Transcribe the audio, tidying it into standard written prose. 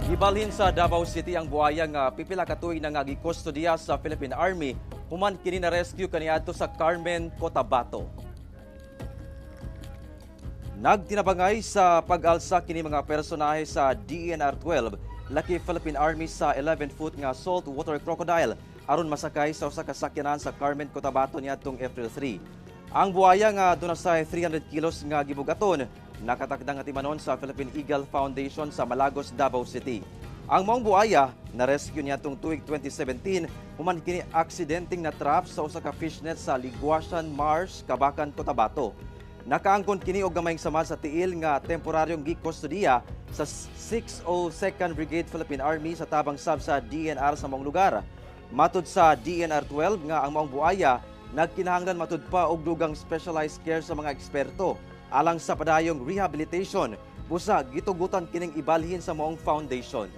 Gibalhin sa Davao City ang buaya nga pipila ka tuig na nga gikustodiya sa Philippine Army human kini na rescue kaniadto sa Carmen, Cotabato. Nagtinabangay sa pag-alsa kini mga personahe sa DENR 12 laki Philippine Army sa 11-foot nga saltwater crocodile aron masakay sa usa ka sakyanan sa Carmen, Cotabato niadtong April 3. Ang buaya nga duna sa 300 kilos nga gibugaton nakatakdang nga timanon sa Philippine Eagle Foundation sa Malagos, Davao City. Ang maong buaya na rescue niadtong tuig 2017 human kini aksidenteng na trap sa usa ka fishnet sa Liguasan Marsh, Kabacan, Cotabato. Nakaangkon kini og gamayng samad sa tiil nga temporaryong gikustodiya sa 602nd Brigade Philippine Army sa tabang sab sa DENR sa maong lugar. Matud sa DENR 12 nga ang maong buaya nagkinahanglan matud pa og dugang specialized care sa mga eksperto alang sa padayong rehabilitation, busa gitugutan kining ibalhin sa maong foundation.